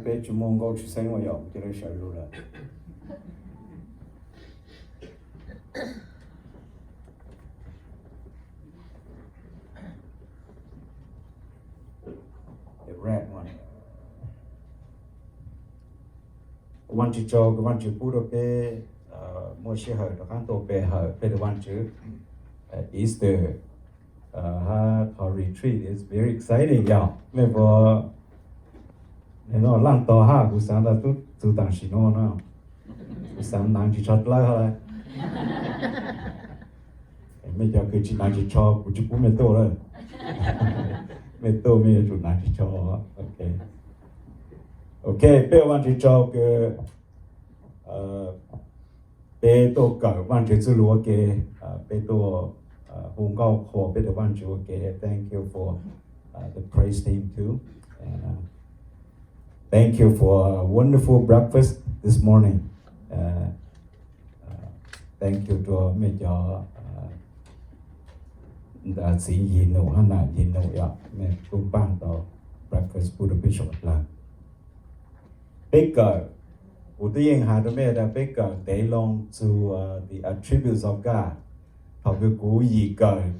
Peb tsis muaj nkauj tsis xeeb ua yom, cia li sawv lug lawm. The red one. Vaajtswv tsaug kws Vaajtswv pub rua peb muaj sij hawm rov qaab tuaj pe hawm peb tug Vaajtswv Easter hab qhov retreat is very exciting yom. Mej puas laaj tog hab? Kuv xaav tas tub txug taam sim nuav na, kuv xaav naav tsis tsho dlawb hab lawm. Mej cov kws tsis naav tsis tsho kuv tsis pub mej tuaj lawm. Mej tuaj mej yuav tsum naav tsis tsho. Ok, peb ua Vaajtswv tsaug kws peb tuaj kawm Vaajtswv txuj lug ua ke, peb tuaj hu nkauj qhuas peb tug Vaajtswv ua ke. Thank you for the praise team too. And thank you for a wonderful breakfast this morning. Thank you rua mej cov txiv yig num hab nam yig num yom, mej kuj paaj tau breakfast pub rua peb suav dlawg. Peb kawm, kuv twb yeej has rua mej tas peb kawm ntev loo txug the attributes of God. Thaum kws kuv yim kawm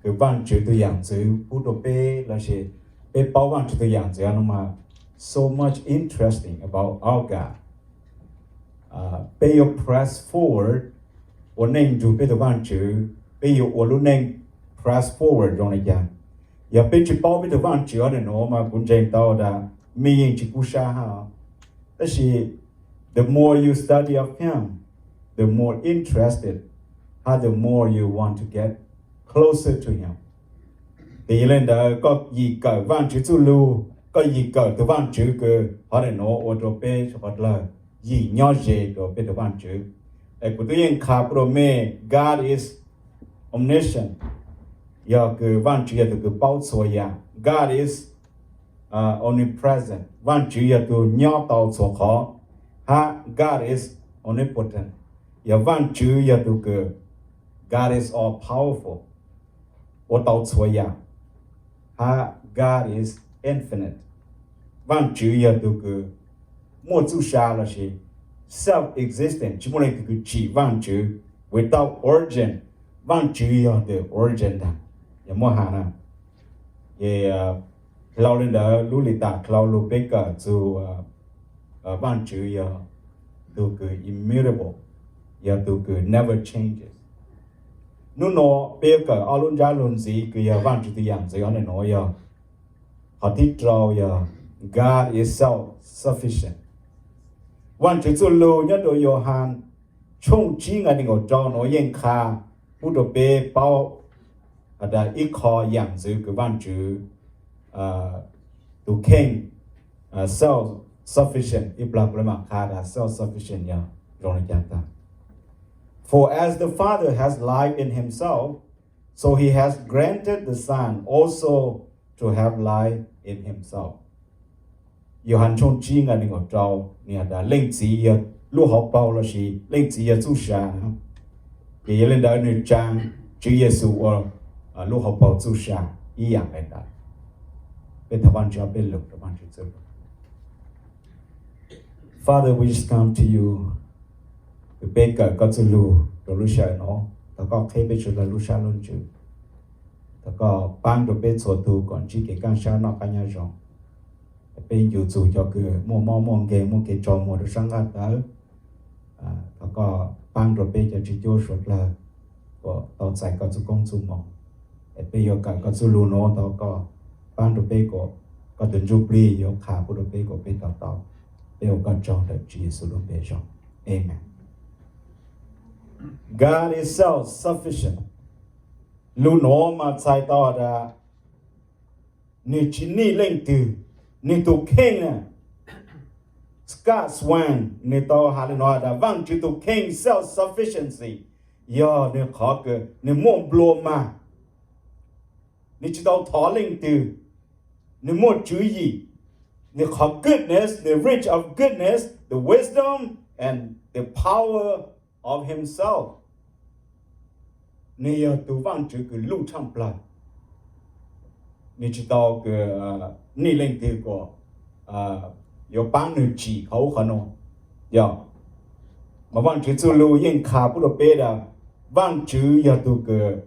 kws Vaajtswv tug yaam ntxwv pub rua peb lossis peb paub Vaajtswv tug yaam ntxwv no mas, so much interesting about our God. Peb yuav press forward ua neej nrug peb tug Vaajtswv, peb yuav ua lub neej press forward zoo le caag? Yog peb tsis paub peb tug Vaajtswv hov nuav mas kuv ntseeg tau tas mej yeej tsis kub sab hab. Tab sis the more you study of Him, the more interested, hab the more you want to get closer to Him. Ces yog le ntawd koj yim kawm Vaajtswv txuj lug, koj yim kawm tug Vaajtswv kws hov nuav ua rua peb suav dlawg yim nyob ze rua peb tug Vaajtswv. Es kuv twb yeej qha pub rua mej, God is omniscient, yog kws Vaajtswv yog tug kws paub txhua yaam. God is omnipresent, Vaajtswv yog tug nyob tau txhua qhov. Hab God is omnipotent, yog Vaajtswv yog tug kws, God is all powerful, ua tau txhua yaam. Hab God is infinite, Vaajtswv yog tug kws muaj txuj sa lossis self-existent, tsis muaj leej twg kws tsim Vaajtswv, without origin, Vaajtswv yog the origin ntag. Yog muaj has na. Ces dhau le ntawd lub Lis Tas dlhau lug peb kawm txug Vaajtswv yog tug kws immutable, yog tug kws never changes. Nub nua peb yuav kawm ob lub ntsab lug ntxiv kws yog Vaajtswv tug yaam ntxwv hov nuav yog, qhov thib rau yog God is self-sufficient. Vaajtswv txuj lug nyob rua Yauhas tshooj tsib nqai neeg nkaum rau nuav yeej qha pub rua peb paub has tas ib qho yaam ntxwv kws Vaajtswv tug kheej self-sufficient, ib plag kuv le maam qha tas self-sufficient yog zoo le caag tag. For as the Father has life in himself, so he has granted the Son also to have life in himself. Yauhas tshooj tsib nqai neeg nkaum rau, nwg has tas Leej Txiv yog lub hauv paug lossis Leej Txiv yog txuj sa na. Ces yog le ntawd nwg tsaa Tswv Yexus ua lub hauv paug txuj sa ib yaam le ntawd. Peb thov Vaajtswv peb lug rua Vaajtswv txuj lug. Father, we just come to you. Peb kawm koj txuj lug rua lub sij hawm nuav, thov koj qheb peb suav dlawg lub sab lub ntsws. Thov koj paab rua peb txhua tug kom ntsib kev kaaj sab noj qab nyob zoo. Peb ncu txug cov kws muaj mob muaj nkeeg muaj kev tsaug muag rua sab nqaj tawv. Thov koj paab rua peb cov tswv cuab suav dlawg kom tau txais koj txuj koob txuj moov. Es peb yuav kawm koj txuj lug nuav thov koj paab rua peb kom koj tug ntsuj plig yuav qha pub rua peb kom peb to taub. Peb ua koj tsaug ntawm Tswv Yexus lub npe zoo. Amen. God is self-sufficient. Lug nuav mas txhais tau tas nwg tsis nij leej twg, nwg tug kheej na. Scott Hahn nwg tau has le nuav tas Vaajtswv tug kheej self-sufficiency yog nwg qhov kws nwg muaj nplua mag, nwg tsis tau thov leej twg, nwg muaj tswv yim, nwg qhov goodness, the rich of goodness, the wisdom and the power of himself. Nwg yog tug Vaajtswv kws luj tshaaj plawg. Nwg tsis tau kws nij leej twg kom yuav paab nwg tsim qhov ub qhov nuav. Yog, mas Vaajtswv txuj lug yeej qha pub rua peb tas Vaajtswv yog tug kws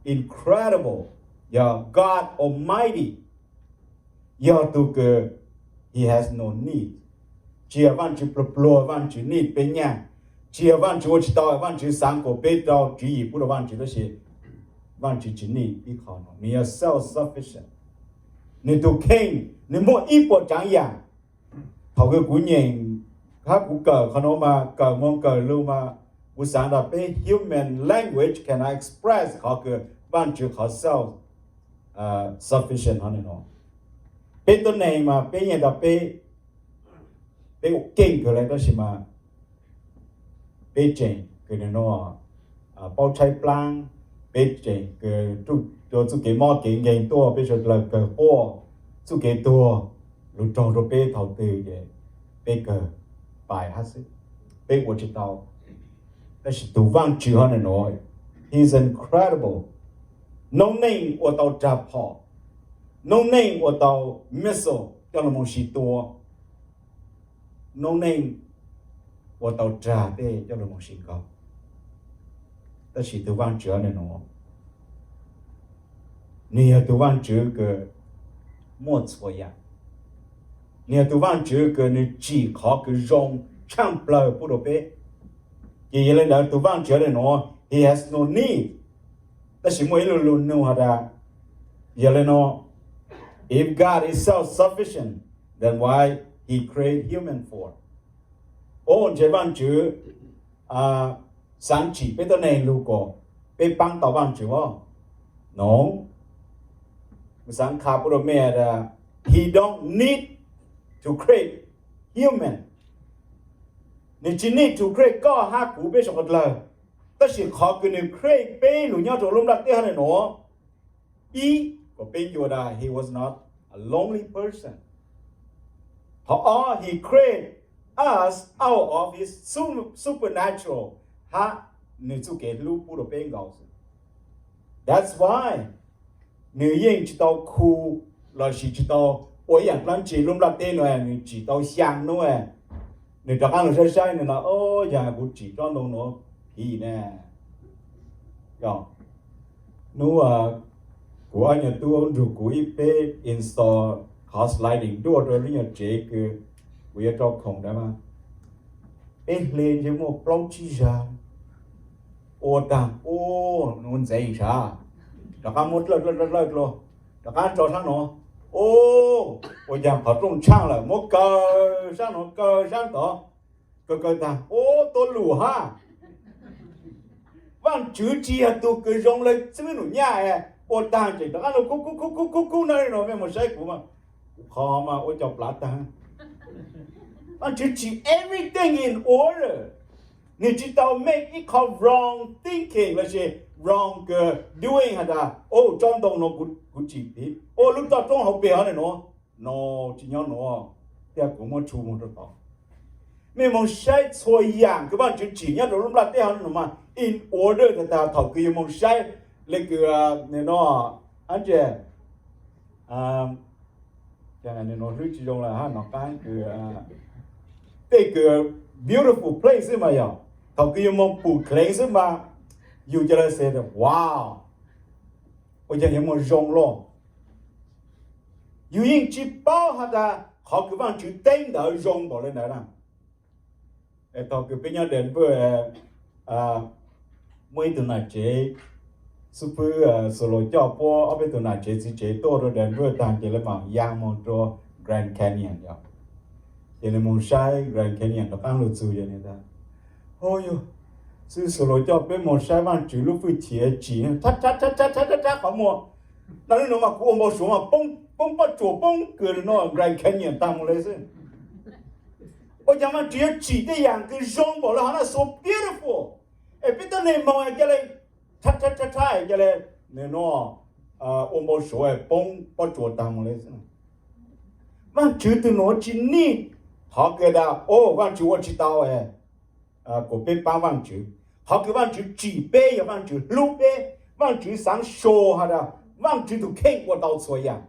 incredible, yog God Almighty, yog tug kws he has no need. Tsi yog Vaajtswv pluag pluag, Vaajtswv need peb nyaaj, tsi yog Vaajtswv ua tsi tau, Vaajtswv xaav kuas peb rau tswv yim pub rua Vaajtswv, tab sis Vaajtswv tsi need ib qho nuav, nwg yog self sufficient. Nwg tug kheej nwg muaj ib puas tsaav yaam. Thaus kws kuv nyeem hab kuv kawm qhov nuav mas kawm moog kawm lug mas kuv xaav tas peb human language cannot express qhov kws Vaajtswv qhov self sufficient hov nuav. Peb tuab neeg mas peb yeej tas peb, peb ua keej kawg le tab sis mas peb tseem kws nwg nuav paub tshaib plaab, peb tseem kws rua txuj kev mob kev nkeeg tuaj, peb suav dlawg kawg quaj, txuj kev tuag lug raug rua peb thaus twg ces peb kawg pais hab xwb, peb ua tsi tau. Tab sis tug Vaajtswv hov nuav, he is incredible. Noob neej ua tau rag phom, noob neej ua tau missile coj lug moog si tua, noob neej ua tau rag tej coj lug moog si nkaug. Tab sis tug Vaajtswv nuav, nwg yog tug Vaajtswv kws muaj txhua yaam. Nwg yog tug Vaajtswv kws nwg tsim qhov kws zoo tshaaj plawg pub rua peb. Ces yog le ntawd tug Vaajtswv nuav he has no need. Tab sis muaj ib lu lug nug has tas, yog le nuav, if God is self sufficient, then why he create human form? Ua ntshe Vaajtswv xaav tsim peb tuab neeg lug kuas peb paab tau Vaajtswv os? No, kuv xaav qha pub rua mej tas he don't need to create human. Nwg tsi need to create koj hab kuv peb suav dlawg. Tab sis qhov kws nwg create peb lug nyob rua lub nplaj teb hov nuav, ib, kuas peb ncuav tas he was not a lonely person. Qhov ob, he create us out of his su- supernatural, hab nwg txuj kev hlub pub rua peb nkaus. That's why nwg yeej tsi tau khu lossis tsi tau ua ib yaam dlaab tsi lub nplaj teb nuav, nwg tsim tau xyaa nub, nwg rov qaab lug saib saib nwg tas, o, yog kuv tsim tsob ntoo nuav phiv ne. Nub kuv ob nyuas tub nrug kuv ib peb install qhov sliding door rua lub nyuas tsev kws kuv yuav rau khoom ntawd mas, peb hle ntshe muaj plaub tsib zag, ua taag, u, nub ntxeev sav, rov qaab muab dlawj dlawj dlawj dlawj dlua, rov qaab tso saab nuav, u, ua caag qhov rooj tshaaj lawm, muab kaw saab nuav kaw saab tod, kaw kaw taag, u, tuab lug hab. Vaajtswv tsi yog tug kws zoo le xwb num nyaj, ua taag tseem rov qaab lug kub kub kub kub kub kub na no, mej moog saib kuv, kuv qhov mas ua cov plav taag. Vaajtswv tsim everything in order. Nwg tsi tau make ib qho wrong thinking lossis wrong doing has tas, o, tsob ntoo nuav kuv tsim phiv, o, lub toj roob hauv peg hov nuav, no tsi nyob nuav, thiab kuv muab tshu moog rua tod. Mej moog saib txhua yaam kws Vaajtswv tsim nyob rua lub nplaj teb hov nuav mas in order tag tag. Thaum kws yug moog saib le kws no, hlwb tsi zoo lawm hab, nov qaab kws tej kws beautiful place xwb mas yog, thaum kws yug moog pum dleev xwb mas yug ca le xav tas, wow, ua caag yuav muaj zoo loj. Yug yeej tsi paub has tas qhov kws Vaajtswv teeb ntawd zoo npaum le ntawd na. Thaum kws peb nyob Denver, muaj ib tug nam tsev xub pwb Xuv Laus coj puab ob peb tug nam tsev txiv tsev tuaj rua Denver taag ces lawv mam yaa moog rua Grand Canyon yog. Ces nws moog saib Grand Canyon rov qaab lug txug ces nws tas, o yog, xib Xuv Laus coj peb moog saib Vaajtswv lub hwj chim tsim thab thab thab thab thab qhov muag. Dlaab le nuav mas kuv ua npau suav mas poob pob tsuas poob kws no Grand Canyon taag moog le xwb. Ua caag Vaajtswv yuav tsim tej yaam kws zoo npaum le hov na, so beautiful. Es peb tuab neeg moog ca le thab thab thab thab ca le, nws nuav ua npau suav poob pob tsuas taag moog le xwb. Vaajtswv tug nuav tsi nij qhov kws tas, o, Vaajtswv ua tsi tau, kuas peb paab Vaajtswv. Qhov kws Vaajtswv tsim peb yog Vaajtswv hlub peb, Vaajtswv xaav show has tas Vaajtswv tug kheej ua tau txhua yaam.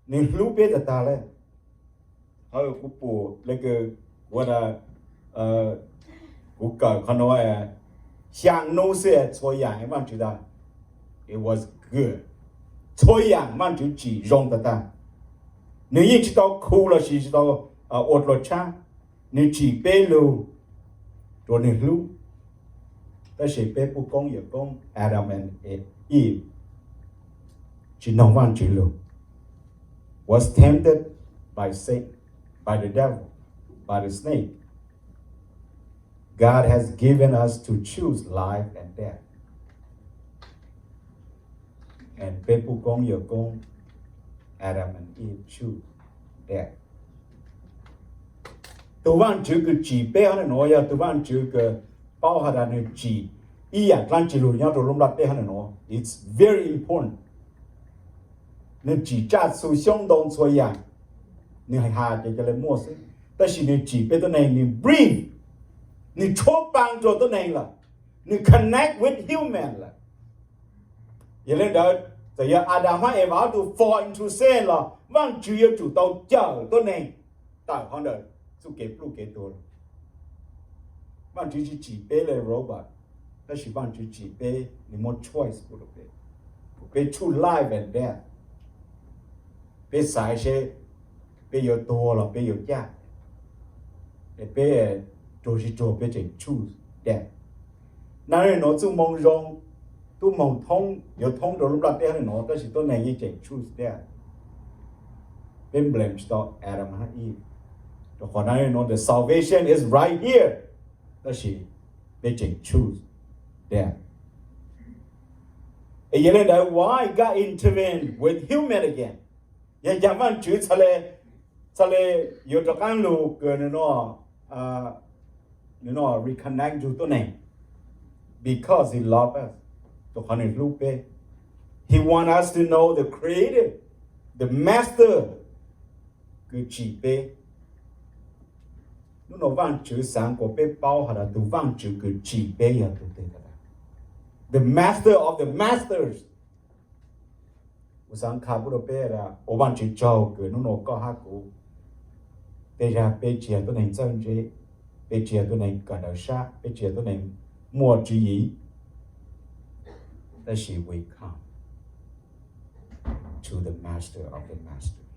Nws hlub peb tag tag le. Kuv pum le, kuv, kuv kawm qhov no, xyaa nub xwb txhua yaam Vaajtswv tas, it was good. Txhua yaam Vaajtswv tsim zoo tag tag. Nws yeej tsis tau khu lossis tsis tau ua dlua tshab. Nws tsim peb lug rua nws hlub. Tab sis peb puj koob yawm koob, Adam and Eve, tsis noog Vaajtswv lug, was tempted by Satan, by the devil, by the snake. God has given us to choose life and death. And peb puj koob yawm koob, Adam and Eve choose death. Tug Vaajtswv kws tsim peb hov nuav yog tug Vaajtswv kws paub has tas nwg tsim ib yaam dlaab tsi lug nyob rua lub nplaj teb hov nuav. It's very important. Nwg tsim tsaj txhu xyoob ntoo txhua yaam, nwg has ces ca le muaj xwb. Tab sis nwg tsim peb tuab neeg, nwg breathe, nwg tshuab paa rua tuab neeg lawm, nwg connect with human lawm. Yog le ntawd, txawm yog Adam hab Eva ob tug fall into sin los Vaajtswv yuav tsum tau cawm tuab neeg tawm hov ntawm txuj kev pluj kev tuag. Vaajtswv tsi tsim peb le robot, tab sis Vaajtswv tsim peb, nwg muab choice pub rua peb, peb choose life and death. Peb xaiv seb peb yuav tuag los peb yuav caj. Peb tuag tsi tuag peb tseem choose death. Naj nuav txuj moo zoo, tub moog thoob yuav thoob rua lub nplaj teb hab nuav, tab sis tuab neeg yeej tseem choose death. Peb blame tsi tau Adam hab Eve, rua qhov naj nuav the salvation is right here, tab sis peb tseem choose death. Es yog le ntawd, why God intervene with human again? Yog caag Vaajtswv txhad le yuav rov qaab lug kws nwg nuav reconnect nrug tuab neeg? Because he love us, rua qhov nwg hlub peb. He want us to know the creator, the master, kws tsim peb. Nub nuav Vaajtswv xaav kuas peb paub has tas tug Vaajtswv kws tsim peb yog tug twg. The master of the masters. Kuv xaav qha pub rua peb tas ua Vaajtswv tsaug kws nub nuav koj hab kuv, tej zag peb tsi yog tuab neeg txawj ntse, peb tsi yog tuab neeg kawm ntawv sab, peb tsi yog tuab neeg muaj tswv yim, tab sis we come to the master of the masters.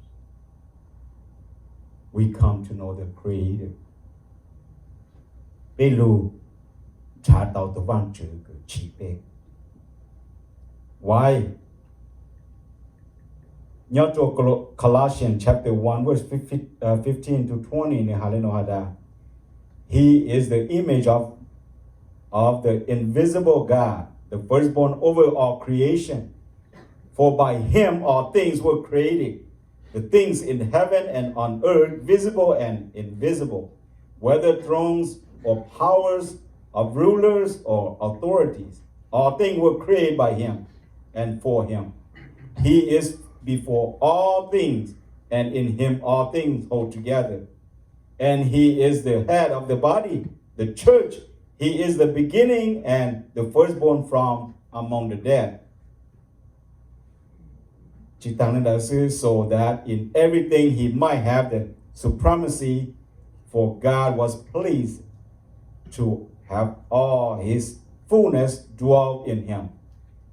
We come to know the creator. Peb lug nrhav tau tug Vaajtswv kws tsim peb. Why? Nyob rua Colossians chapter one verse fifteen to twenty nwg has le nuav has tas, He is the image of, of the invisible God, the firstborn over all creation. For by him all things were created, the things in heaven and on earth, visible and invisible, whether thrones or powers of rulers or authorities. All things were created by him and for him. He is before all things, and in him all things hold together. And he is the head of the body, the church. He is the beginning and the firstborn from among the dead. Tsis taag le ntawd xwb, so that in everything he might have the supremacy, for God was pleased to have all his fullness dwell in him,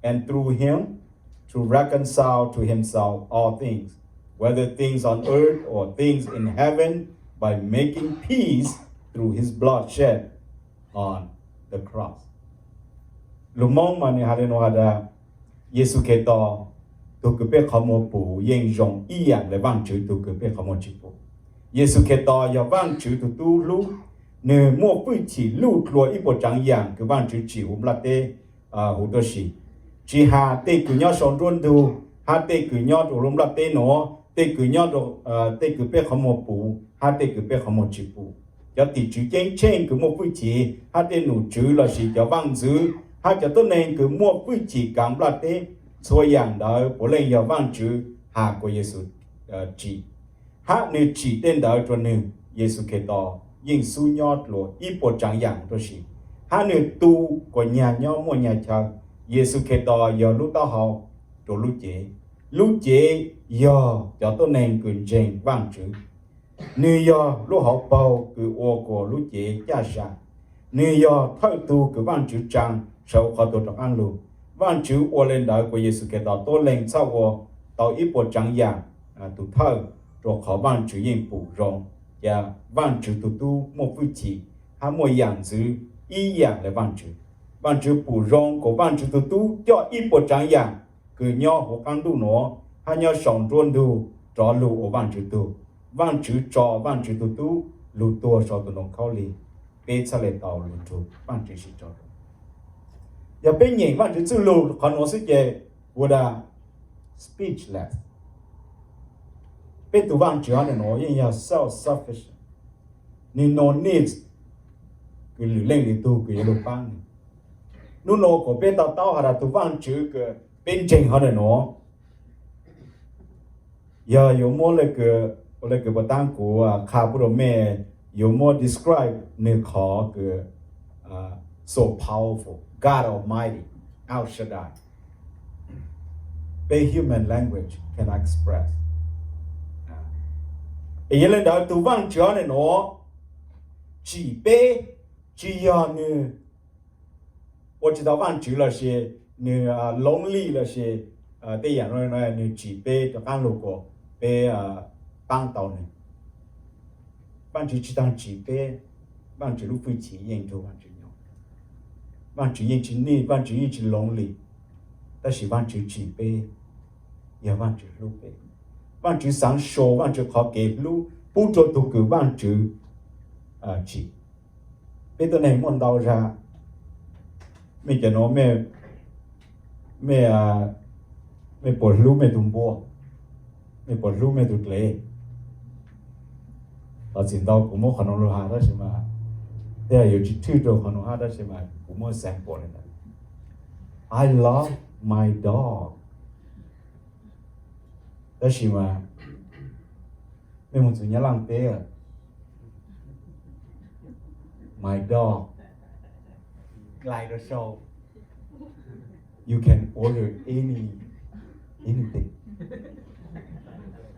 and through him to reconcile to himself all things, whether things on earth or things in heaven, by making peace through his blood shed on the cross. Lug Moob mas nwg has le nuav has tas, Yexus Khetos tug kws peb qhov muag pum yeej zoo ib yaam le Vaajtswv tug kws peb qhov muag tsi pum. Yexus Khetos yog Vaajtswv tug tub hlub, nwg muaj fwj chim luj dlua ib puas tsaav yaam kws Vaajtswv tsim huv nplaj teb huv tub si. Tsis has tej kws nyob sau nruab ntug, hab tej kws nyob rua lub nplaj teb nuav, tej kws nyob, tej kws peb qhov muag pum hab tej kws peb qhov muag tsi pum. Cov tim tswv ceeb tsheej kws muaj fwj chim, hab tej nom tswv lossis cov vaaj ntxwv, hab cov tuab neeg kws muaj fwj chim kaav nplaj teb, txhua yaam ntawd puav leej yog Vaajtswv has kuas Yexus tsim, hab nwg tsim tej ntawd rua nwg. Yexus Khetos yeej xub nyob dlua ib puas tsaav yaam huv tub si, hab nwg tu kuas nyag nyob muaj nyag chaw. Yexus Khetos yog lub taub hau rua lub cev. Lub cev yog cov tuab neeg kws ntseeg Vaajtswv. Nwg yog lub hauv paug kws ua kuas lub cev caj sam. Nwg yog thawj tug kws Vaajtswv tsaa sawv qhov tuag rov qaab lug. Vaajtswv ua le ntawd kuas Yexus Khetos tuab leeg txhaj ua tau ib puas tsaav yaam tug thawj, rua qhov Vaajtswv yeej pum zoo, ca Vaajtswv tug tub muaj fwj chim hab muaj yaam ntxwv ib yaam le Vaajtswv. Vaajtswv pum zoo kuas Vaajtswv tug tub coj ib puas tsaav yaam kws nyob huv qaab ntuj nuav hab nyob sau nruab ntug rov lug ua Vaajtswv tug. Vaajtswv tso Vaajtswv tug tub lug tuag sau tug ntoo khaub lig, peb txhaj le tau lug nrug Vaajtswv sib tso. Yog peb nyeem Vaajtswv txwj lug qhov nuav xwb ces ua da speechless. Peb tug Vaajtswv nuav yeej yog self-sufficient, nwg no needs kws lwm leej lwm tug kws yuav lug paab nwg. Nub nuav kuas peb tau taub has tas tug Vaajtswv kws peb ntseeg hov ntawm nuav, yog yuav muab le kws, ua le kws puas taab kuv qha pub rua mej, yuav muab describe nwg qhov kws so powerful, God Almighty, El Shaddai, peb human language cannot express. Es yog le ntawd tug Vaajtswv hov ntawm nuav tsim peb, tsi yog nwg ua tsi tau Vaajtswv lossis nwg lonely lossis tej yaam no nwg tsim peb rov qaab lug kuas peb paab tau nwg. Vaajtswv tsi taag tsim peb, Vaajtswv lub fwj chim yeej nrug Vaajtswv nyob. Vaajtswv yeej tsi nij, Vaajtswv yeej tsi lonely, tab sis Vaajtswv tsim peb, yog Vaajtswv hlub peb. Vaajtswv xaav show Vaajtswv qhov kev hlub pub rua tug kws Vaajtswv tsim. Peb tuab neeg muaj ntau zag, mej cov nuav, mej, mej puas hlub mej tug npua? Mej puas hlub mej tug dlev? Los txim ntau kuv muab qhov nuav lug has tab sis mas, tej yuav tsi thwj rua qhov nuav hab tab sis mas kuv muab example le ntawd. I love my dog. Tab sis mas mej moog txug Nyab Laaj teb, my dog, like the show, you can order any, anything.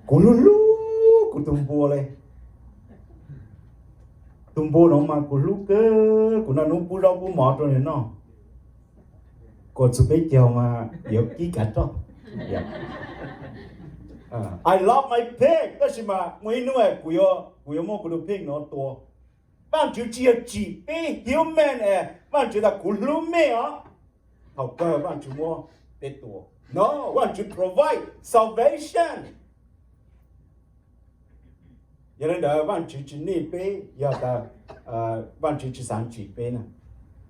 Kuv hlub hlub kuv tug npua le. Tug npua nuav mas kuv hlub kawg, kuv naj nub pub zaub pub mov rua nwg noj. Kuas txug peb caug mas yuav kib kav roj. I love my pig, tab sis mas muaj ib nub kuv, kuv yuav muab kuv tug pig nuav tua. Vaajtswv tsi yog tsim peb human es Vaajtswv tas kuv hlub mej os. Thaum kawg Vaajtswv muab peb tua. No, Vaajtswv provide salvation. Yog le ntawd Vaajtswv tsi nij peb yog tas Vaajtswv tsi xaav tsim peb na.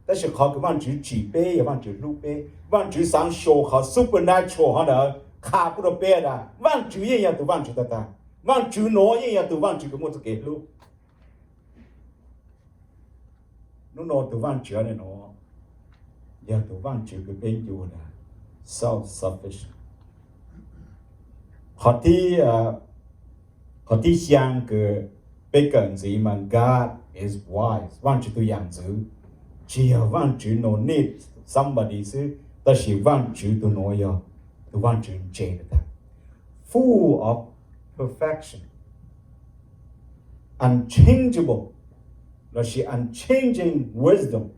Tab sis qhov kws Vaajtswv tsim peb yog Vaajtswv hlub peb. Vaajtswv xaav show qhov supernatural hov ntawd qha pub rua peb tas Vaajtswv yeej yog tug Vaajtswv tag tag. Vaajtswv nuav yeej yog tug Vaajtswv kws muaj txuj kev hlub. Nub nua tug Vaajtswv nuav yog tug Vaajtswv kws peb ncu tas self-sufficient. Qhov thib, qhov thib xyaa kws peb kawm ntxiv mas God is wise, Vaajtswv tug yaam ntxwv. Tsi yog Vaajtswv no need somebody xwb, tab sis Vaajtswv tug nuav yog tug Vaajtswv ntse tag tag, full of perfection, unchangeable, lossis unchanging wisdom.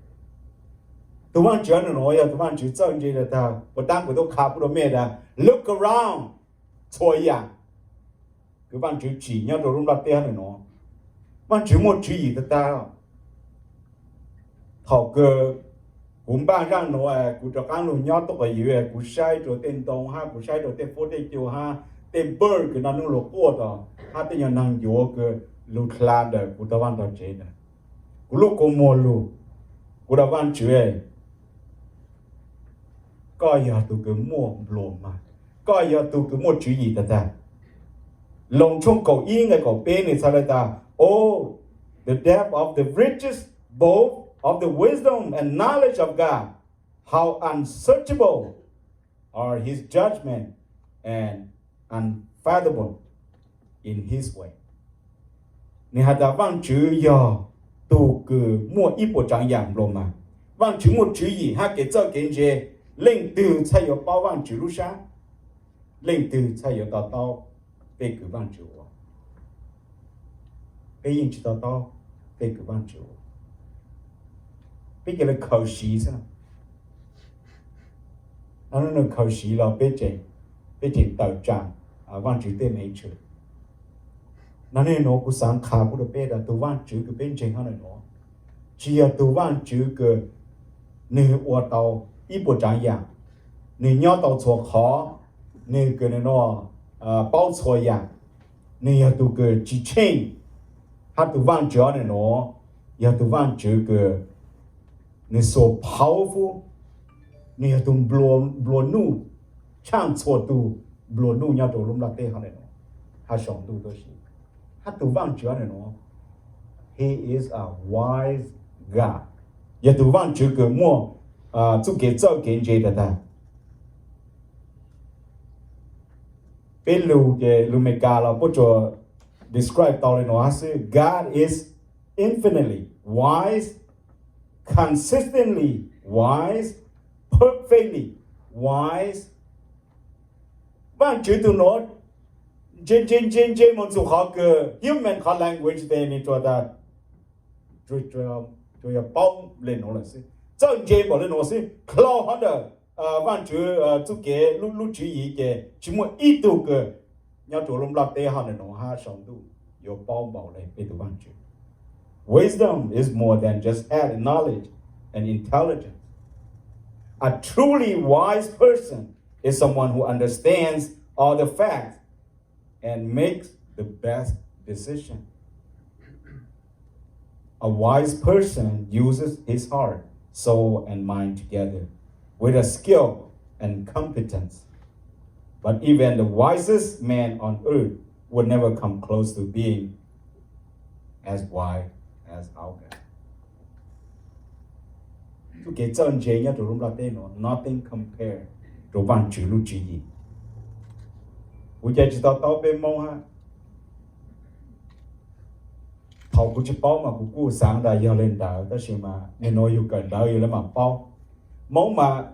Tug Vaajtswv nuav yog tug Vaajtswv txawj ntse tag tag. Puas taab kuv tub qha pub rua mej tas, look around, txhua yaam kws Vaajtswv tsim nyob rua lub nplaj teb nuav, Vaajtswv muaj tswv yim tag tag. Thaum kws kuv npaj zaaj nuav, kuv rov qaab lug nyob tuab quas yuav, kuv saib rua tej ntoo hab kuv saib rua tej fuab tej cua hab tej bird kws naj nub lug quaj tod hab tej nyuas naag ncuav kws lug dlha ntawm kuv tog vaaj tog tsev ntawd, kuv lub kua muag lug, kuv tas, Vaajtswv, koj yog tug kws muaj nplua mag, koj yog tug kws muaj tswv yim tag tag. Loos tshooj kaum ib nqe kaum peb nwg txhais le tas, Oh, the depth of the riches, both of the wisdom and knowledge of God, how unsearchable are his judgment and unfathomable in his way. Nwg has tas Vaajtswv yog tug kws muaj ib puas tsaav yaam nplua mag. Vaajtswv muaj tswv yim hab kev txawj kev ntse, leej twg txhaj yuav paub Vaajtswv lub sab? Leej twg txhaj yuav to taub tej kws Vaajtswv ua? Peb yeej tsi to taub tej kws Vaajtswv ua. Peb ca le khaws siv xwb. Nws khaws siv los peb tseem tawm tsaam Vaajtswv tej me ntsis. Nov ne nuav kuv xaav qha pub rua peb tas tug Vaajtswv kws peb ntseeg hab nuav tsi yog tug Vaajtswv kws nwg ua tau ib puas tsaav yaam, nwg nyob tau txhua qhov, nwg kws nwg paub txhua yaam. Nwg yog tug kws tsi tsheej, hab tug Vaajtswv nuav yog tug Vaajtswv kws nwg so powerful, nwg yog tug nplua nuj tshaaj txhua tug nplua nuj nyob rua lub nplaj teb hab nuav, hab sau ntuj tuab si. Hab tug Vaajtswv nuav, he is a wise God, yog tug Vaajtswv kws muaj txuj kev txawj kev ntse tag tag. Peb lug ces lug Amelikas los puab tsuas describe tau le nuav hab xwb: God is infinitely wise, consistently wise, perfectly wise. Vaajtswv tug nuav ntse ntse ntse ntse moog txug qhov kws human qhov language tes nwg tsuas tas tsuas yog paub le nuav lawm xwb, txawj ntse npaum le nuav xwb. Dlhau hov ntawm Vaajtswv txuj kev lub tswv yim ces tsi muaj ib tug kws nyob rua lub nplaj teb hab nuav hab sau ntuj yuav paub npaum le peb tug Vaajtswv. Wisdom is more than just head knowledge and intelligence. A truly wise person is someone who understands all the facts and makes the best decision. A wise person uses his heart, soul, and mind together with a skill and competence. But even the wisest man on earth would never come close to being as wise as our God. Txuj kev txawj ntse nyob rua lub nplaj teb nuav nothing compare rua Vaajtswv lub tswv yim. Kuv ca tsi to taub peb Moob hab. Thaus kuv tsi paub mas kuv kuj xaav tas yog le ntawd, tab sis mas nim nuav yug kawm ntawv yug le maam paub. Moob mas,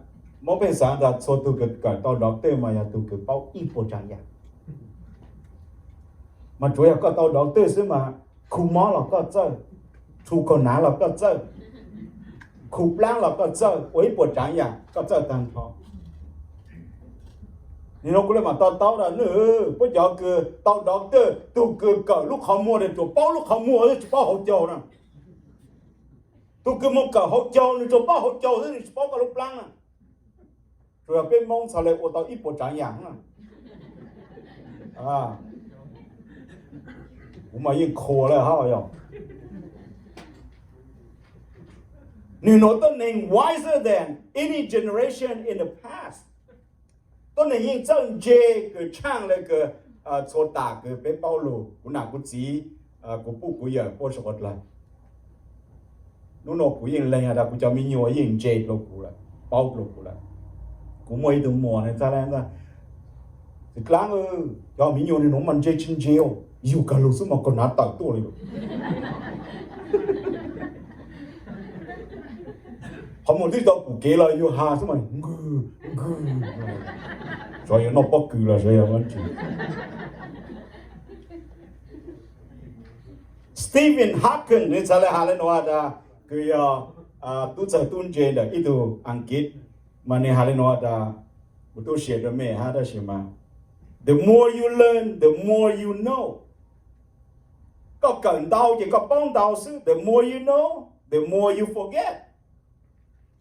Moob pheej xaav tas txhua tug kawm tau doctor mas yog tug kws paub ib puas tsaav yaam. Mas tsuav yog koj tau doctor xwb mas khu mob los koj txawj, khu kaug nav los koj txawj, khu plaab los koj txawj, ua ib puas tsaav yaam koj txawj taag nrho. Nim nuav kuv le maam to taub tas nwg puab cov kws tau doctor, tug kws kawm lub qhov muag tes tsuas paub lub qhov muag xwb tsi paub hauv caug na. Tug kws moog kawm hauv caug nwg tsuas paub hauv caug xwb nwg tsi paub koj lub plaab na. Tsuas yog peb Moob txhad le ua tau ib puas tsaav yaam na. Kuv mas yeej qhuas le hab yog. Nwg nuav tuab neeg wiser than any generation in the past. Tuab neeg yeej txawj ntse kws tshaaj le kws txhua tas kws peb paub lug, kuv nam kuv txiv, kuv puj kuv yawm puab suav dlawg. Nub nua kuv yeej lees has tas kuv cov miv nyuas yeej ntse dlua kuv lawm, paub dlua kuv lawm. Kuv muaj ib tug muam nwg txhad le tas, Txiv Dlaab, cov miv nyuas nwg nuav mas ntse tsi ntse, yug kag lug xwb mas kaug nav tawm tuaj le. Qhov muag twb tau pum kev los yug has xwb mas nkws nkws, xyov yog noj pob kws los xyov yog dlaab tsi. Stephen Hawking nwg txhad le has le nuav tas, kws yog tub txawg tub ntse ntawm ib tug Askiv, mas nwg has le nuav tas, kuv tub siav rua mej hab tab sis mas, the more you learn, the more you know. Koj kawm ntau ces koj paub ntau xwb, the more you know, the more you forget.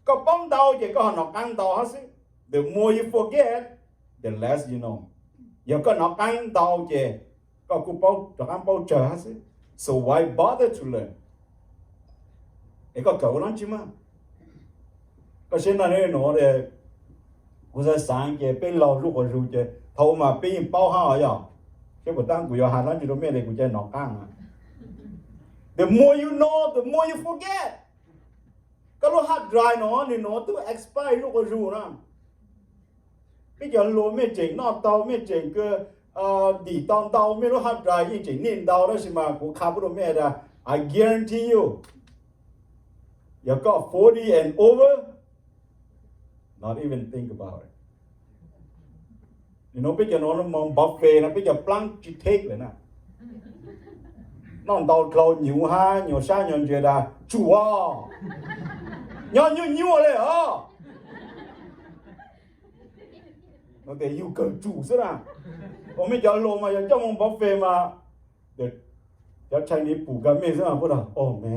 Koj paub ntau ces koj ho nov qaab ntau hab xwb, the more you forget, the less you know. Yog koj nov qaab ntau ces koj kuj paub rov qaab paub tsawg hab xwb. So why bother to learn? Es koj kawm ua dlaab tsi mas? Koj saib naj nub nuav, kuv xaav xaav ces peb laug lub quas zug ces thaus mas peb yeej paub hab os yog. Saib puas taab kuv yuav has dlaab tsi rua mej le kuv ca nov qaab. The more you know, the more you forget. Koj lub hard drive nuav nwg nuav tub expire lub quas zug na. Peb cov hluas mej tseem noj tau, mej tseem kws dim tau ntau, mej lub hard drive yeej tseem nij ntau, tab sis mas kuv qha pub rua mej tas, I guarantee you, yog koj forty and over, not even think about it. Nim no peb cov no mus buffet no peb cov plaab tsi theb lawm na. Noj ntau dlhau nyuv hab nyuag sab nyuag ntsis tas tsum os, nyob nyuaj nyuaj le os. Tes yug kawg tsum xwb na. Ua mej cov hluas mas yog coj mus buffet mas cov Chinese pum kag mej xwb mas puab tas o me.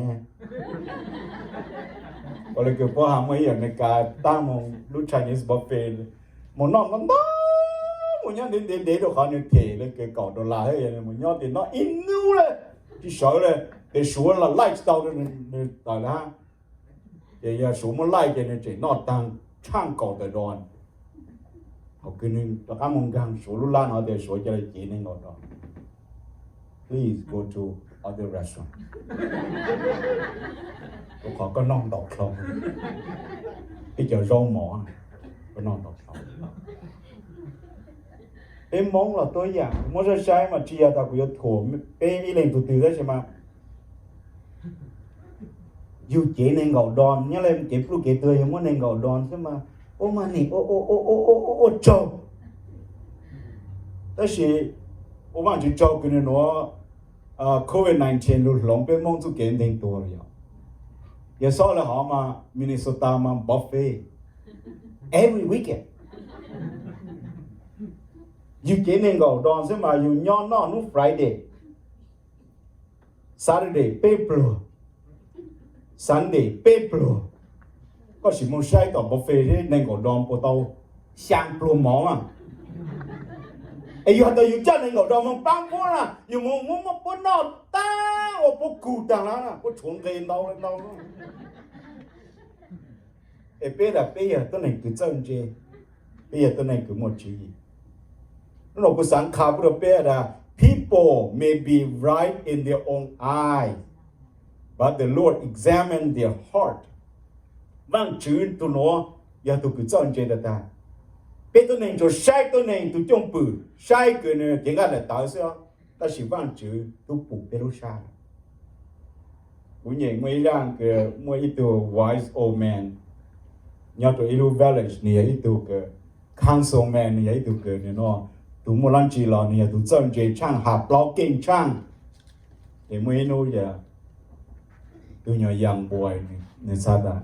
Ua le kws puab has muaj ib yam Amelikas taab moog lub Chinese buffet, moog noj ntau ntau, moog nyob ntev ntev ntev rua qhov nwg them le kws kaum dollar, moog nyob tes noj ib nub le, tsi sawv le, tes Suav laij tsi tau nwg tawm le hab. Ces yog Suav muaj laij ces nwg tseem noj taag tshaaj kaum tawm dollar. Thaum kws nwg rov qaab moog nkaag Suav lub lab no tes Suav ca le cev neeg nkaum dollar. Please go to other restaurant. Rua qhov koj noj ntau dlhau, ib co zaub mov, koj noj ntau dlhau. Peb Moob los tuab yam, muab saib saib mas tsi yog tas kuv yuav thuam peb ib leeg tug twg tab sis mas yug cev neeg nkaum dollar, nyob le kev pluj kev tuag yog muab neeg nkaum dollar xwb mas ua mas nim ua tsaug. Tab sis ua Vaajtswv tsaug kws nwg nuav covid nineteen lug hloov peb Moob txuj kev nteeg tuag lawm yog. Yog xob le hov mas Minnesota mas buffet every weekend. Yug cev neeg nkaum dollar xwb mas yug nyob noj hnub Friday, Saturday peb pluag, Sunday peb pluag. Koj sim moog saib tom buffet seb neeg nkaum dollar puas tau xyaa pluag mov na. Es yug has tas yug coj neeg nkaum dollar moog paab puab na, yug moog muab puab noj taag ua puab kug taag na, puab tshuav nqe ntau ntau. Es peb tas peb yog tuab neeg kws txawj ntse, peb yog tuab neeg kws muaj tswv yim. Nub nua kuv xaav qha puab rua peb tas people may be right in their own eyes, but the Lord examine their heart. Vaajtswv tug nuav yog tug kws txawj ntse tag tag. Peb tuab neeg tsuas saib tuab neeg tug cwj pwm, saib kws nwg cev nqaij daim tawv xwb, tab sis Vaajtswv tub pum peb lub sab. Kuv nyeem muaj ib zaaj kws muaj ib tug wise old man nyob rua ib lub village, nwg yog ib tug kws councilman, nwg yog ib tug kws nwg nua, tug muaj dlaab tsi los nwg yog tug txawj ntse tshaaj, has plaub keej tshaaj. Es muaj ib nub yog tug nyuag young boy, nwg xaav tas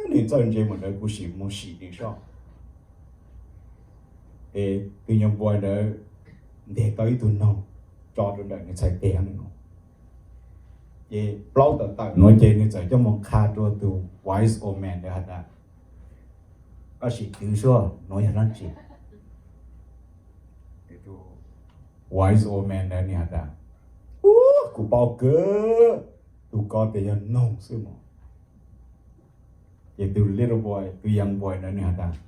nwg txawj ntse mus ntawd kuv sim moog sim nwg soj. Es tug young boy ntawd nteg tau ib tug noog tso rua ntawm nwg txhais tes no, ces plaub tawm tawm nuav ces nwg txawm coj moog qha rua tug wise old man ntawd has tas, koj sim twv soj nuav yog dlaab tsi. Wise old man ntawd nwg has tas, kuv paub kawg, tug ko tes yog noog xwb mog. Ces tug little boy, tug young boy ntawd nwg has tas,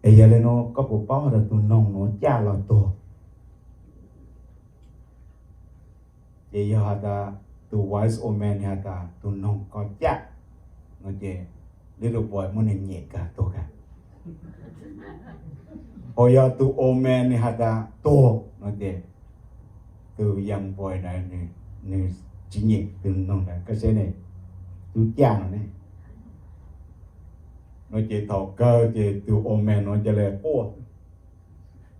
es yog le nuav koj puas paub has tas tug noog nuav caj los tuag? Ces yog has tas, tug wise old man nwg has tas tug noog ko caj no ces little boy muab nwg nyem kag tuag kag. Ho yog tug old man nwg has tas tuag no ces tug young boy ntawd nwg tsi nyem tug noog ntawd, koj saib ne, tub caj no ne. No ces thaum kawg ces tug old man nuav ca le quaj,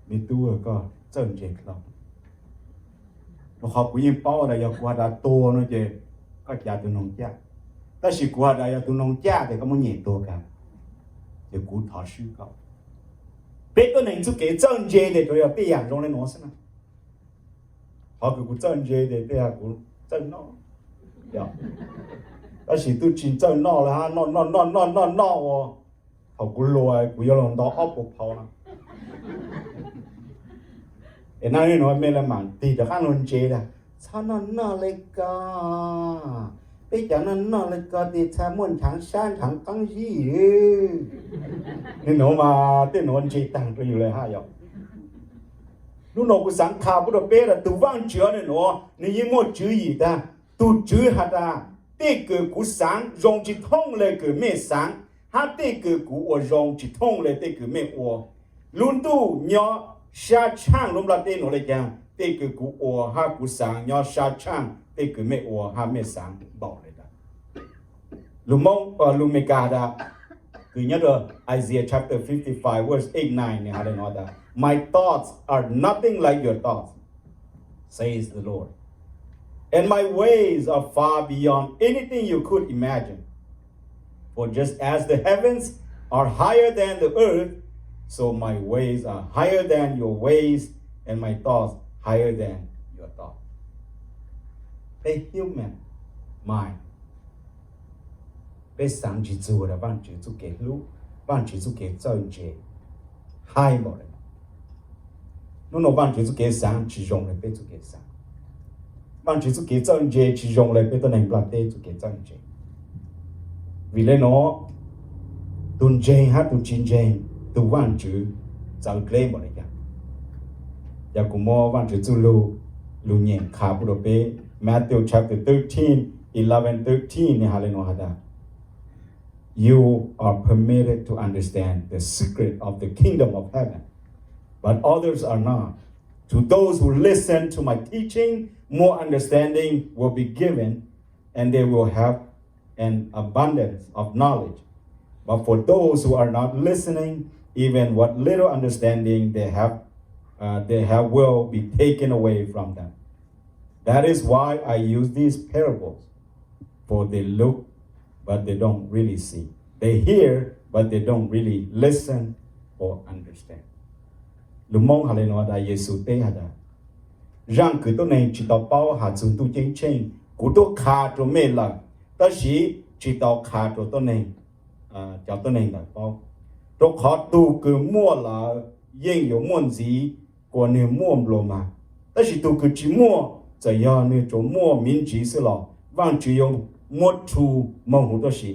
me tub, koj txawj ntse dlhau. Rua qhov kuv yeej paub tas yog kuv has tas tuag no ces koj cav tug noog caj, tab sis kuv has tas yog tug noog caj ces koj muab nyem tuag kag, ces kuv thov swb koj. Peb tuab neeg txuj kev txawj ntse tes tsuas yog tej yam zoo le nuav xwb na. Qhov kws kuv txawj ntse tes tej yam kuv txawj noj, tab sis tub tsi txawj noj le hab, noj noj noj noj noj noj ua thaum kuv luag kuv yuav luag nto ob puas phau no. Es naj nuav mej le maam tig rov qaab luag ntse tas, txhob noj noj le ko, peb cov noj noj le ko tes txhad muaj nrhaav sab nrhaav qaab zib. Nwg nuav mas tej nuav ntse taag rua yug le hab yog. Nub nua kuv xaav qha pub rua peb tas tug Vaajtswv nwg nuav nwg yeej muaj tswv yim tas, tug tswv has tas, tej kws kuv xaav zoo tsi thooj le kws mej xaav, hab tej kws kuv ua zoo tsi thooj le tej kws mej ua. Lub ntuj nyob sab tshaaj lub nplaj teb nuav le caag, tej kws kuv ua hab kuv xaav nyob sab tshaaj tej kws mej ua hab mej xaav npaum le tas. Lug Moob, lug Meskas tas, Kws nyob rau Isaiah chapter fifty-five, verse eight, nine nws has le nuav tas, My thoughts are nothing like your thoughts, says the Lord, and my ways are far beyond anything you could imagine. For just as the heavens are higher than the earth, so my ways are higher than your ways, and my thoughts higher than your thoughts. Peb human mind, peb xaav tsi txug rua Vaajtswv txuj kev hlub, Vaajtswv txuj kev txawj ntse haib npaum le. Nub nua Vaajtswv txuj kev xaav tsi zoo le peb txuj kev xaav. Vaajtswv txuj kev txawj ntse tsi zoo le peb tuab neeg nplaj teb txuj kev txawj ntse. Vim le nuav, tug ntseeg hab tug tsi ntseeg tug Vaajtswv txawv dleb npaum le caag. Yog kuv muab Vaajtswv txuj lug, lug nyeem qha pub rua peb, Matthew chapter thirteen, eleven, thirteen nwg has le nuav has tas, You are permitted to understand the secret of the kingdom of heaven, but others are not. To those who listen to my teaching, more understanding will be given, and they will have an abundance of knowledge. But for those who are not listening, even what little understanding they have, uh, they have will be taken away from them. That is why I use these parables. For they look, but they don't really see. They hear, but they don't really listen or understand. Lug Moob has le nuav tas, Yexus teb has tas, zaaj kws tuab neeg tsi tau paub has txug ntuj ceeb tsheej, kuv tuaj qha rua mej lawm, tab sis tsi tau qha rua tuab neeg, cov tuab neeg ntawd paub. Rua qhov tug kws muaj lawm yeej yuav muaj ntxiv kuas nwg muaj nplua mag, tab sis tug kws tsi muaj, txawm yog nwg tsuas muaj miv ntsis xwb los Vaajtswv yuav muab rhu moog huv tuab si.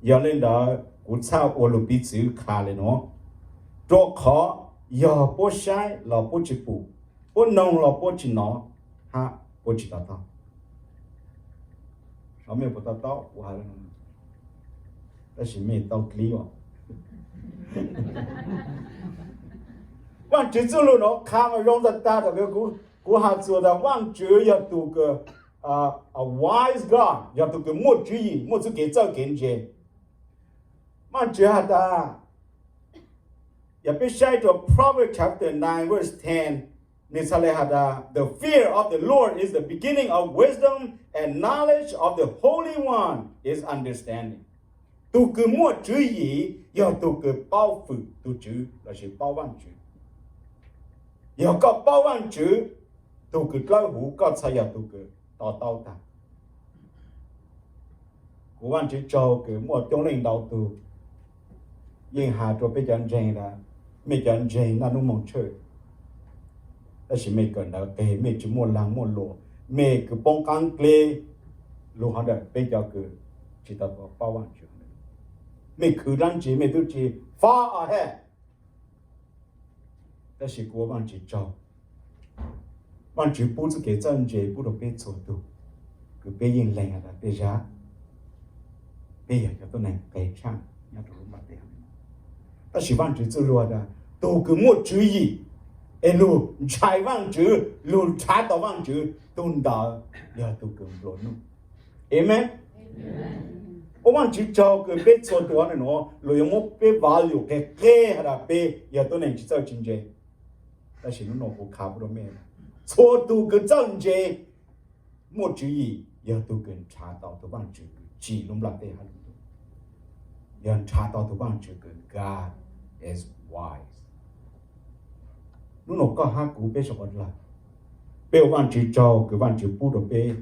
Yog le ntawd kuv txhaj ua lug piv txwv qha le nuav, rua qhov yog puab saib los puab tsi pum, puab noog los puab tsi nov, hab puab tsi to taub. Mej puas to taub kuv has le nuav? Tab sis mej tau dlib os. Vaajtswv txuj lug nuav qha mas zoo tag tag, kuv has txug tas Vaajtswv yog tug kws, a wise God, yog tug kws muaj tswv yim, muaj txuj kev txawj kev ntse. Vaajtswv has tas, yog peb saib rua Proverbs chapter nine verse ten, nwg txhaj le has tas, The fear of the Lord is the beginning of wisdom, and knowledge of the Holy One is understanding. Tug kws muaj tswv yim yog tug kws paub fwm tug Tswv lossis paub Vaajtswv. Yog koj paub Vaajtswv, tug kws dlawb huv koj txhaj yog tug kws to taub tag. Kuv Vaajtswv tsaug kws muaj coob leej ntau tug yeej has rua peb cov ntseeg tas, mej cov ntseeg naj nub moog tshwj, tab sis mej kawm ntawv qeg, mej tsi muaj laag muaj luam, mej kws poob qaab dleb, lug hov ntawm peb cov kws tsi tau paub Vaajtswv. Mej khwv dlaab tsi mej tub tsi far ahead. Tab sis kuv ua Vaajtswv tsaug, Vaajtswv pub txuj kev txawj ntse pub rua peb txhua tug, kws peb yeej lees has tas tej zag peb yog cov tuab neeg qeg tshaaj nyob rua lub nplaj teb. Tab sis Vaajtswv txuj lug tas, tug kws muaj tswv yim es lug ntshai Vaajtswv, lug nrhav tau Vaajtswv, tug ntawd yog tug kws nplua nuj. Amen. Ua Vaajtswv tsaug kws peb txhua tug nuav luas yuav muab peb value qeg qeg has tas peb yog tuab neeg tsi txawj tsi ntse. Tab sis nub nua kuv qha pub rua mej, txhua tug kws txawj ntse, muaj tswv yim yog tug kws nrhav tau tug Vaajtswv kws tsim lub nplaj teb hab lub ntuj, yog nrhav tau tug Vaajtswv kws God is wise. Nub nua koj hab kuv peb sawv dlawg, peb ua Vaajtswv tsaug kws Vaajtswv pub rua peb.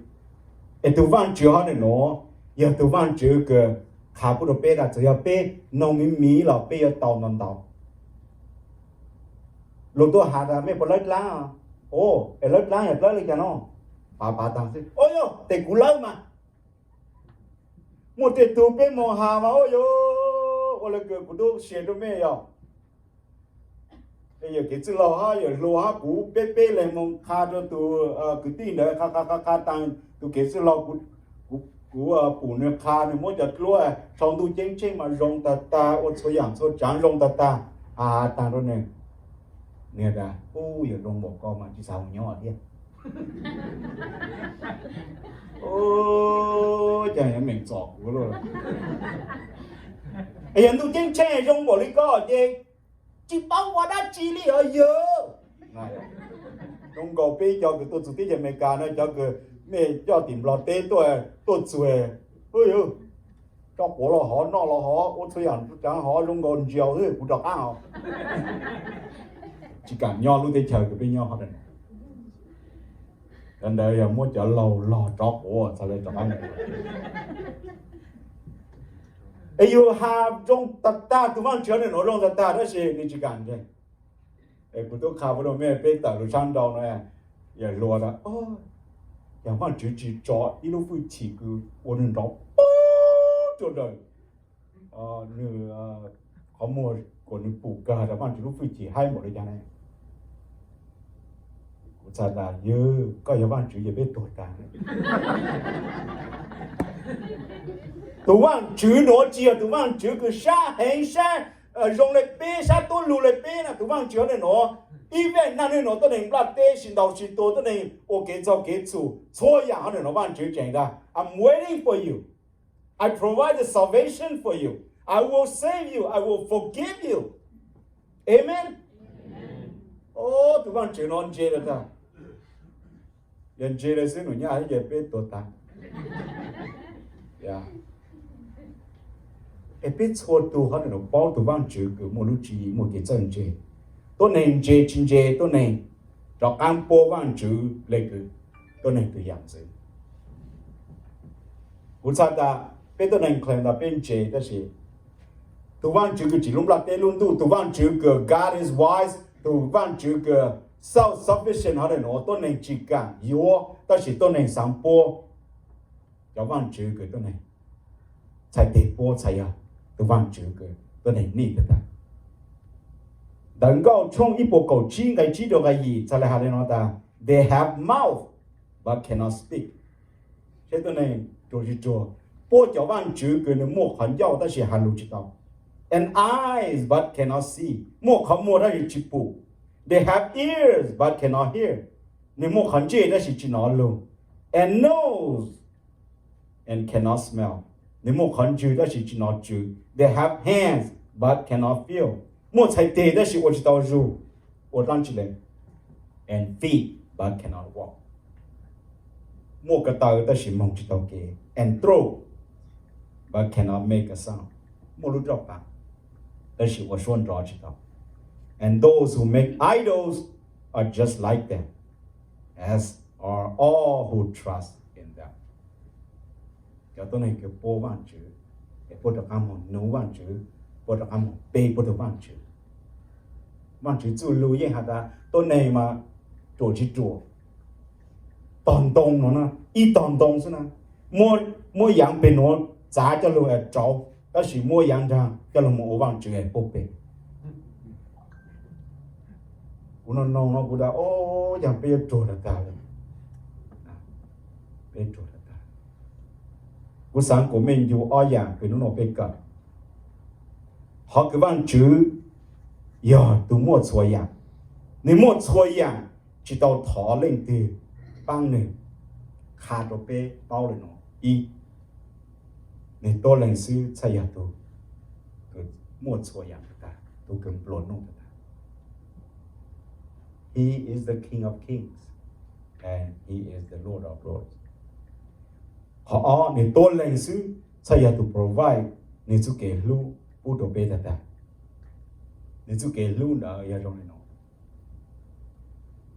Es tug Vaajtswv hov nuav yog tug Vaajtswv kws qha pub rua peb tas txawm yog peb noog miv miv los peb yuav tau ntau ntau. Luas tuaj has tas mej puas lawb dlaab? O, es lawb dlaab yog dlawb le caag no? Pav pav taag xwb. O yog tes kuv lawb mas. Muaj tej tug peb moog has mas o yog ua le kws kuv tub sia rua mej yog, yawm kev txwj laug hab yawm hluas hab kuv peb peb leeg moog qha rua tug kwv tij ntawd qha qha qha taag tug kev txwj laug, kuv pum nwg qha nwg muab cov dluab sau ntuj ceeb tsheej mas zoo tag tag, ua txhua yaam txhua tsaav zoo tag tag, has taag rua nwg. Nwg tas, Ub, yog zoo npaum ko mas tsi xav mus nyob thiab. Caag yuav meem txom kuv lauj. Es yog ntuj ceeb tsheej zoo npaum li koj ces tsis paub ua dab tsi li os yawg. Zoo nkaus peb cov kws tuaj txug teb chaws Amelikas no, cov kws mej coj tim Nplog teb tuaj, tuaj txug, tso quav los hov, noj los hov, ua txhua yam tsav hov zoo nkaus ntsia xwb, kuv rov qab os. Tsis kam nyob lub teb chaws kws peb nyob hov. Cov ntawd yog muab cov laug log rov quav txhad le rov qab. Es yus has zoo tag tag, tus Vaajtswv hov nuav zoo tag tag tab sis nws tsis kam ntseeg. Es kuv tub qha pub rau mej, peb tawm lug sab nrau no, yawm hluas tas, yog Vaajtswv tsis tso ib lub hwj chim kws ua nwg nrov pub rua nraws, nwg qhov muag kuas nwg pum kawg has tas Vaajtswv lub hwj chim haib npaum li cas ne? Kuv txhais tas, ywg, koj yog Vaajtswv ces peb tuag tag. Tus Vaajtswv nuav tsis yog tus Vaajtswv kws sab heev sab zoo le peb, sab tuab lug le peb na. Tus Vaajtswv hov nuav, ib vaj naj nuav tuab neeg nplaj teb, sib ntaus sib tua, tuab neeg ua kev txhaum kev txhum, txhua yam hov nuav Vaajtswv tseem tas, I'm waiting for you. I provide the salvation for you. I will save you. I will forgive you. Amen. Tus Vaajtswv nuav ntse lawm tag. Yog ntse lawm xwb num nyaj ces peb tuag tag. Es peb txhua tug hov nuav paub tug Vaajtswv kws muaj lub tswv yim, muaj kev txawj ntse. Tuab neeg ntse tsis ntse, tuab neeg rov qaab puab Vaajtswv le kws tuab neeg tug yaam ntxwv. Kuv txhais tas peb tuab neeg claim tas peb ntse tab sis tug Vaajtswv kws tsim lub nplaj teb lub ntuj, tug Vaajtswv kws God is wise, tug Vaajtswv kws self-sufficient hov nuav tuab neeg tsis kaam yuav tab sis tuab neeg xaav puab cov vaajtswv kws tuab neeg txhais teg puab txhais yog tug vaajtswv kws tuab neeg nij tag tag. Ntawv Nkauj tshooj ib puas kaum tsib nqe tsib rua nqe yim txhais le has le nuav tas, they have mouth but cannot speak. Seb tuab neeg ruam tsis ruam, puab cov vaajtswv kws nwg muaj qhov ncauj tab sis has lug tsis tau. And eyes but cannot see, muaj qhov muag tab sis tsis pum. They have ears but cannot hear, nwg muaj qhov ntsej tab sis tsis nov lug. And nose and cannot smell, nwg muaj qhov ntswg tab sis tsis nov tswv. They have hands but cannot feel, muaj txhais teg tab sis ua tsis tau zug, ua dlaab tsi le. And feet but cannot walk, muaj ko taw tab sis moog tsis tau kev. And throat but cannot make a sound, muaj lub roj qaab tab sis ua suab nrov tsis tau. And those who make idols are just like them, as are all who trust in them. Cov tuab neeg kws puab vaajtswv, es puab rov qaab moog nuv vaajtswv, puab rov qaab moog pe puab tug vaajtswv. Vaajtswv txuj lug yeej has tas tuab neeg mas ruam tsis ruam, tog ntoo no na, ib tog ntoo xwb na, muab yaav peg nuav txav coj lug rauv, tab sis muab yaav nraag coj lug moog ua vaajtswv puab pe. Kuv nug nug no kuv tas, o, yaam peb yuav ruam tag tag le, peb ruam tag tag. Kuv xaav kuas mej ncu ob yaam kws nub nua peb kawm. Qhov kws vaajtswv yog tug muaj txhua yaam, nwg muaj txhua yaam, tsis tau thov leej twg paab nwg. Qha rua peb paub le nuav, ib, nwg tuab leeg xwb txhaj yog tug kws muaj txhua yaam tag tag, tug kws nplua nuj tag tag. He is the King of Kings and He is the Lord of Lords. Qhov ob, nwg tuab leeg xwb txhaj yog tug provide nwg txuj kev hlub pub rua peb tag tag. Nwg txuj kev hlub ntawd yog zoo le nuav: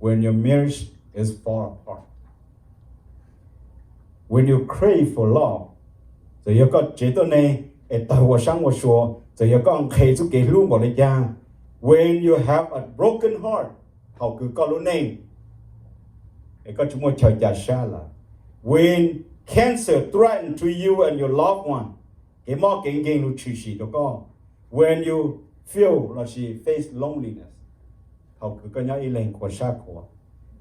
When your marriage is fall apart, when you crave for love, txawm yog koj tsev tuab neeg es tawg ua saab ua sua, txawm yog koj nqhes txuj kev hlub npaum le caag, when you have a broken heart, thaum kws koj lub neej es koj tsis muaj chaw ca sab lawm, when cancer threaten to you and your loved one, kev mob kev nkeeg lug tshwm sim rua koj, when you feel lossis face loneliness, thaum kws koj nyob ib leeg khuv sab khuav,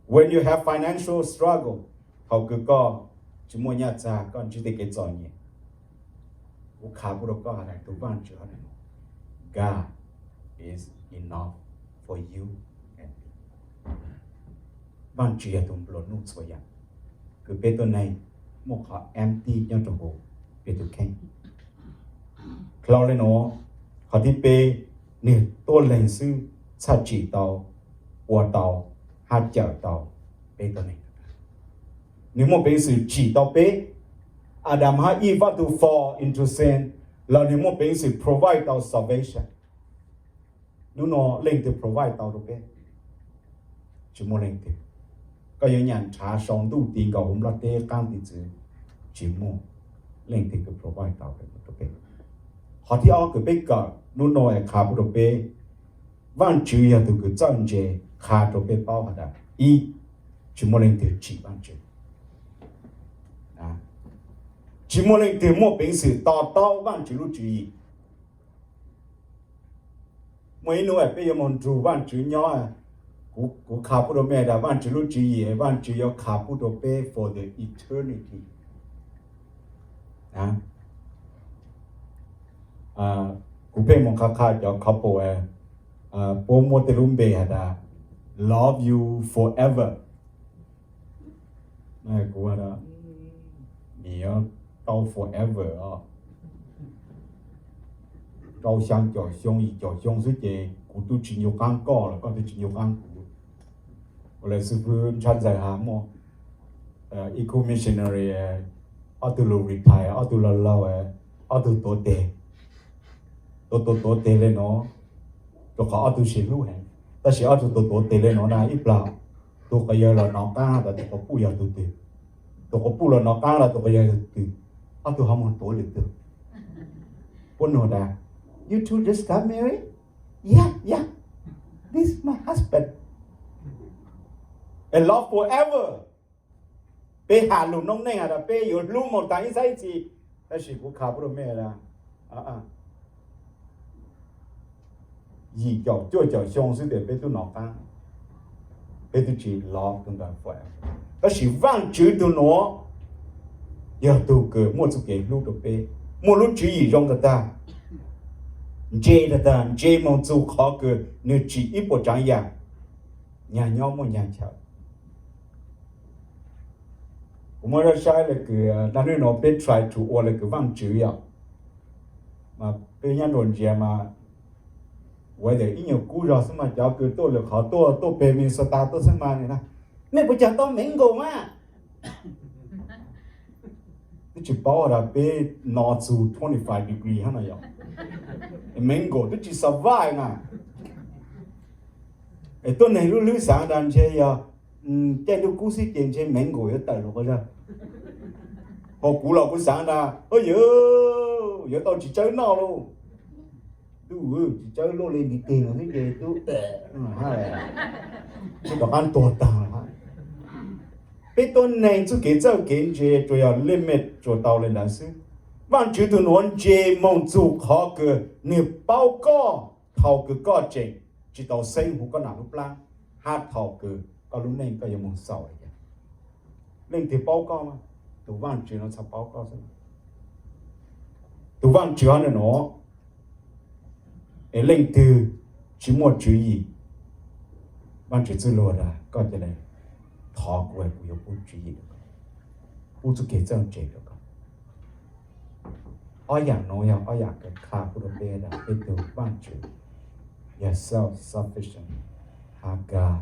when you have financial struggle, thaum kws koj tsis muaj nyaj txag, koj ntsib tej kev txom nyem, kuv qha pub rua koj has tas tug Vaajtswv hov nuav, God is enough for you and me. Vaajtswv yog tug nplua nuj txhua yaam, kws peb tuab neeg muaj qhov empty nyob rua huv peb tug kheej. Dlhau le nuav, Qhov thib peb, nws tuab leeg xwb txhaj tsim tau, ua tau, hab cawm tau peb tuab neeg. Nws muaj peev xwm tsim tau peb. Adam hab Eve ob tug fall into sin los nws muaj peev xwm provide tau salvation. Hnub no leej twg provide tau rau peb? Tsis muaj leej twg. Koj yuav nyam nrhav sau ntuj ti nkaus huv nplaj teb qaab tiv txwv, tsis muaj leej twg kws provide tau rau peb. Qhov thib ob kws peb kawm hnub no es qha pub rau peb, Vaajtswv yog tug kws txawj ntse, qha rau peb paub has tas, ib, tsis muaj leej twg tsim Vaajtswv. Tsis muaj leej twg muaj peev xwm to taub Vaajtswv lub tswv yim. Muaj ib hnub peb yuav moog nrug Vaajtswv nyob, kuv qha pub rau mej tas Vaajtswv lub tswv yim, Vaajtswv yuav qha pub rau peb for the eternity. Kuv pheej moog qha qha cov couple, puab muab tej lub npe has tas love you forever. Kuv, nws yuav tau forever os. Rau xyaa caum xyoo, yim caum xyoo xwb ces kuv tub tsis ncu qaab koj los koj tub tsis ncu qaab kuv. Ua le xib fwb Ntshav Ntxawg has muaj ib khub missionary, ob tug lug retire, ob tug laug laug, ob tug tuav teg, tuav tuav tuav teg le nuav, rua qhov ob tug sib hlub heev. Tab sis ob tug tuav tuav teg le nuav na ib plag, tug quas yawg los nov qaab tas tug quas puj yog tug twg, tug quas puj los nov qaab tas tug quas yawg yog tug twg, ob tug ho moog tuav lwm tug. Puab nug tas, you two just got married? Yeah, yeah. This is my husband. And love forever. Peb has lug noob neej has tas peb yuav hlub moog taag ib xab ib txhis, tab sis kuv qha pub rau mej tas yim caum cuaj caum xyoo xwb tes peb tub nov qaab, peb tub tsis love tug ntawd forever. Tab sis Vaajtswv tug nuav yog tug kws muaj txuj kev hlub rau peb, muaj lub tswv yim zoo tag tag, ntse tag tag, ntse moog txug qhov kws nwg tsim ib puas tsaav yaam, nyag nyob muaj nyag chaw. Kuv muab saib le kws dlaab hnub no peb try to ua le kws Vaajtswv yom, mas peb nyob nruab ntsia mas weather ib nyuag kub zog xwb mas cov kws tuaj lwm qhov tuaj, tuaj peg Minnesota tuaj xwb mas, mej puas cog tau mango mas? Twb tsis paub tas peb no txug twenty five degree hab no yog mango twb tsis survive na. Es tuab neeg lub hlwb xaav tas ntshe yog caij ntuj kub xwb ces ntshe mango yuav tawm lug quas zag. Ho kuv los kuv xaav tas, yog, yuav tau tsis tsawb noj lauj. Tub, tsis tsawb luaj le ntiv teg no xwb ces tub, tub rov qaab tuag taag lawm hab. Peb tuab neeg txuj kev txawj kev ntse tsuas yog limit tsuas tau le ntawd xwb. Vaajtswv tug nuav ntse moog txug qhov kws nwg paub koj thaus kws koj tseem tsis tau xeeb huv koj nam lub plaab, hab thaus kws koj lub neej koj yuav moog xaus le caag. Leej twg paub koj? Tug Vaajtswv nuav txhaj paub koj xwb. Tug Vaajtswv hov nuav, es leej twg tsis muaj tswv yim, Vaajtswv txwj lug tas koj ca le thov kuv, kuv yuav pub tswv yim rau koj, pub txuj kev txawj ntse rau koj. Ob yaam nuav yog ob yaam kws qha pub rua peb tas peb tug Vaajtswv yog self-sufficient, hab God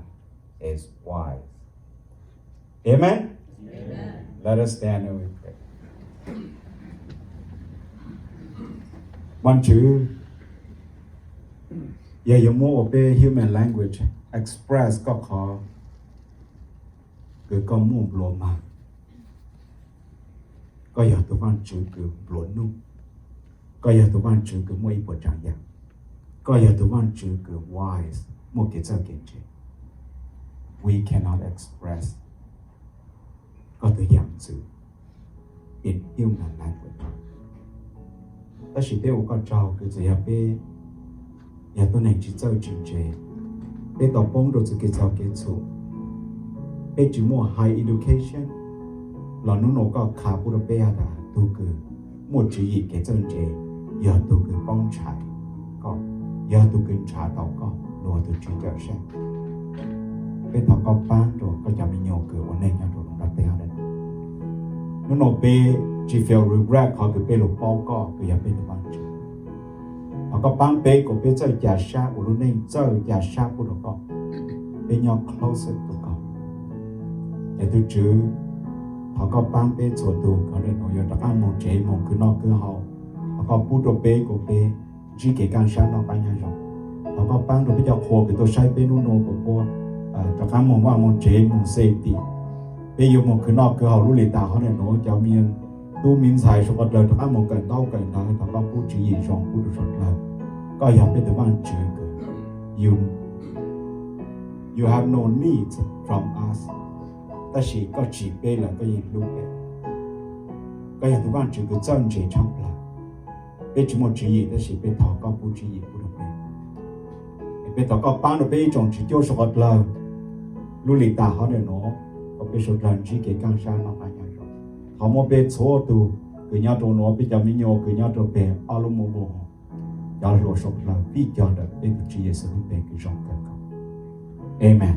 is wise. Amen? Let us stand and we pray. Vaajtswv, yog yuav muab ua peb human language express koj qhov kws koj muaj nplua mag. Koj yog tug Vaajtswv kws nplua nuj. Koj yog tug Vaajtswv kws muaj ib puas tsav yaam. Koj yog tug Vaajtswv kws wise, muaj kev txawj kev ntse. We cannot express koj tug yaam ntxwv in human language. Tab sis peb ua koj tsaug kws txawm yog peb yog tuab neeg tsis txawj tsis ntse, peb tau poob rua txuj kev txhaum kev txhum, peb tsis muaj high education, los nub nua koj qha pub rua peb has tas tug kws muaj tswv yim kev txawj ntse yog tug kws paub ntshai koj, yog tug kws nrhav tau koj lug ua tug tswv cawm seej. Peb thov koj paab rua koj cov me nyuam kws ua neej nyob rua lub nplaj teb hab dab. Nub nua peb tsis feel regret qhov kws peb lug paub koj kws yog peb tug Vaajtswv. Thov Koj paab peb kuas peb txawj ca sab ua lub neej, txawj ca sab pub rua koj, peb nyob closer to koj. Es tug Tswv, thov koj paab peb txhua tug kws nuav yuav rov qaab moog tsev moog khwv noj khwv haus, thov koj pub rua peb kuas peb ntsib kev kaaj sab noj qab nyob zoo. Thov koj paab rua peb cov qhua kws tuaj saib peb nub nua kuas puab rov qaab moog vaaj moog tsev moog safety. Peb yuav moog khwv noj khwv haus lub lis tas hov nuav, cov miv tub miv ntxhais suav qhov dlawg rov qaab moog kawm ntaub kawm ntawv, thov koj pub tswv yim zoo pub rua suav dlawg. Koj yog peb tug Vaajtswv kws you have no need from us, tab sis koj tsim peb lawm koj yeej hlub peb. Koj yog tug Vaajtswv kws txawj ntse tshaaj plawg. Peb tsi muaj tswv yim tab sis peb thov koj pub tswv yim pub rua peb. Peb thov koj paab rua peb ib tsoom tswv cuab suav qhov dlawg lub lis tas hov nuav, kom peb suav dlawg ntsib kev kaaj sab noj qab nyob zoo. Thov muab peb txhua tug kws nyob rua nuav, peb cov miv nyuas kws nyob rua peg ob lub muag npua, cov hluas suav dlawg fij cog ntawm peb tug Tswv Yexus lub npe kws zoo kawg nkaus. Amen.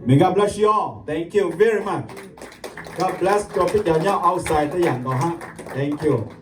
May God bless you all. Thank you very much. God bless rua peb cov nyob outside tej yam nkaus hab. Thank you.